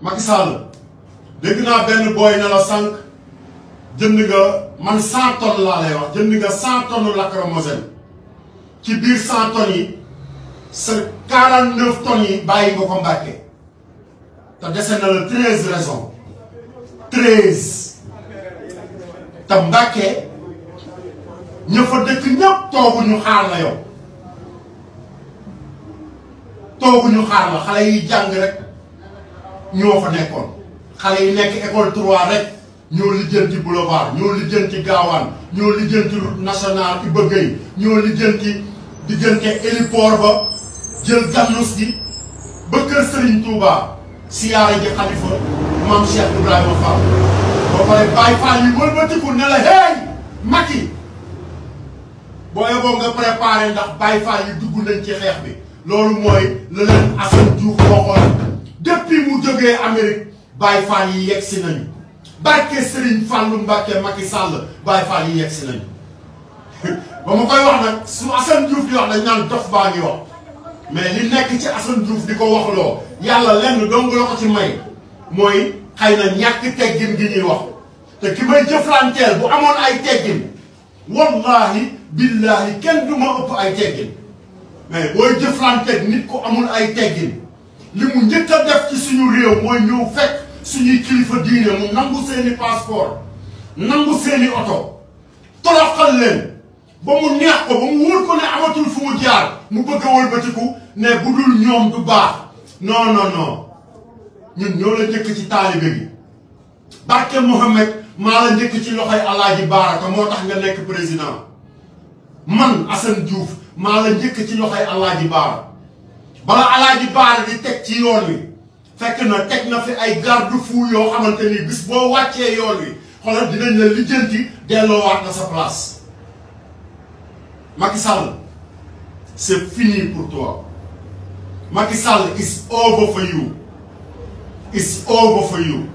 Macky Sall dégg naa benn booy na la sànq jënd nga man 100 tonnes laa lay wax jënd nga 100 tonnes lacrymogène ci biir 100 tonnes yi sa 49 tonnes yi bàyyi nga ko Mbàkke te dese na la 13 raisons 13 te Mbàkke ña fa dëkk ñëpp tooguñu xaar la yow tooguñu xaar la xale yi jàng rek ñoo fa nekkoon xale yi nekk école 3 rek ñoo lijjanti boulevard ñoo lijjanti gaawaan ñoo lijjanti route nationale Iba Gueye ñoo lijjanti diggante héliport ba jël gannus gi ba kër Serigne Touba siyaare ji xalifa maam Cheikh Ibrahima Fall ba pare Baye Fall yi wëlbatiku ne la hey Macky booye boo nga préparé ndax Baye Fall yi dugg nañ ci xeex bi loolu mooy la leen Ousmane Diouf waxoon depuis mu jógee Amérique Baye Fall yi yegg si nañu barke Serigne Fallou Mbacké Macky Sall Baye Fall yi yegg si nañu ba ma koy wax nag su Ousmane Diouf di wax dañ naan dof baa ngi wax mais li nekk ci Ousmane Diouf di ko waxloo yàlla lenn dong la ko ci may mooy xëy na ñàkk teggin gi ñuy wax te ki may jëflanteel bu amoon ay teggin wallahi billahi kenn du ma ëpp ay teggin mais booy jëflanteeg nit ku amul ay teggin li mu njëkk a def ci suñu réew mooy ñëw fekk suñuy kilifa diine mu nangu seeni passeport nangu seeni oto toroxal leen ba mu neex ko ba mu wóor ko ne amatul fu mu jaar mu bëgg a wëlbatiku ne bu dul ñoom du baax non non non ñun ñoo la njëkk ci taalibe gi barke Mohamed maa la njëkk ci loxoy Alaaji Baara moo tax nga nekk président man Ousmane Diouf maa la njëkk ci loxoy Alaaji Baara bala Alaaji Baara di teg ci yoon wi fekk na teg na fi ay garde-fou yoo xamante ni bis boo wàccee yoon wi xoolal dinañ la lijjanti delloowaat na sa place Macky Sall c'est fini pour toi Macky Sall is over for you. It's over for you.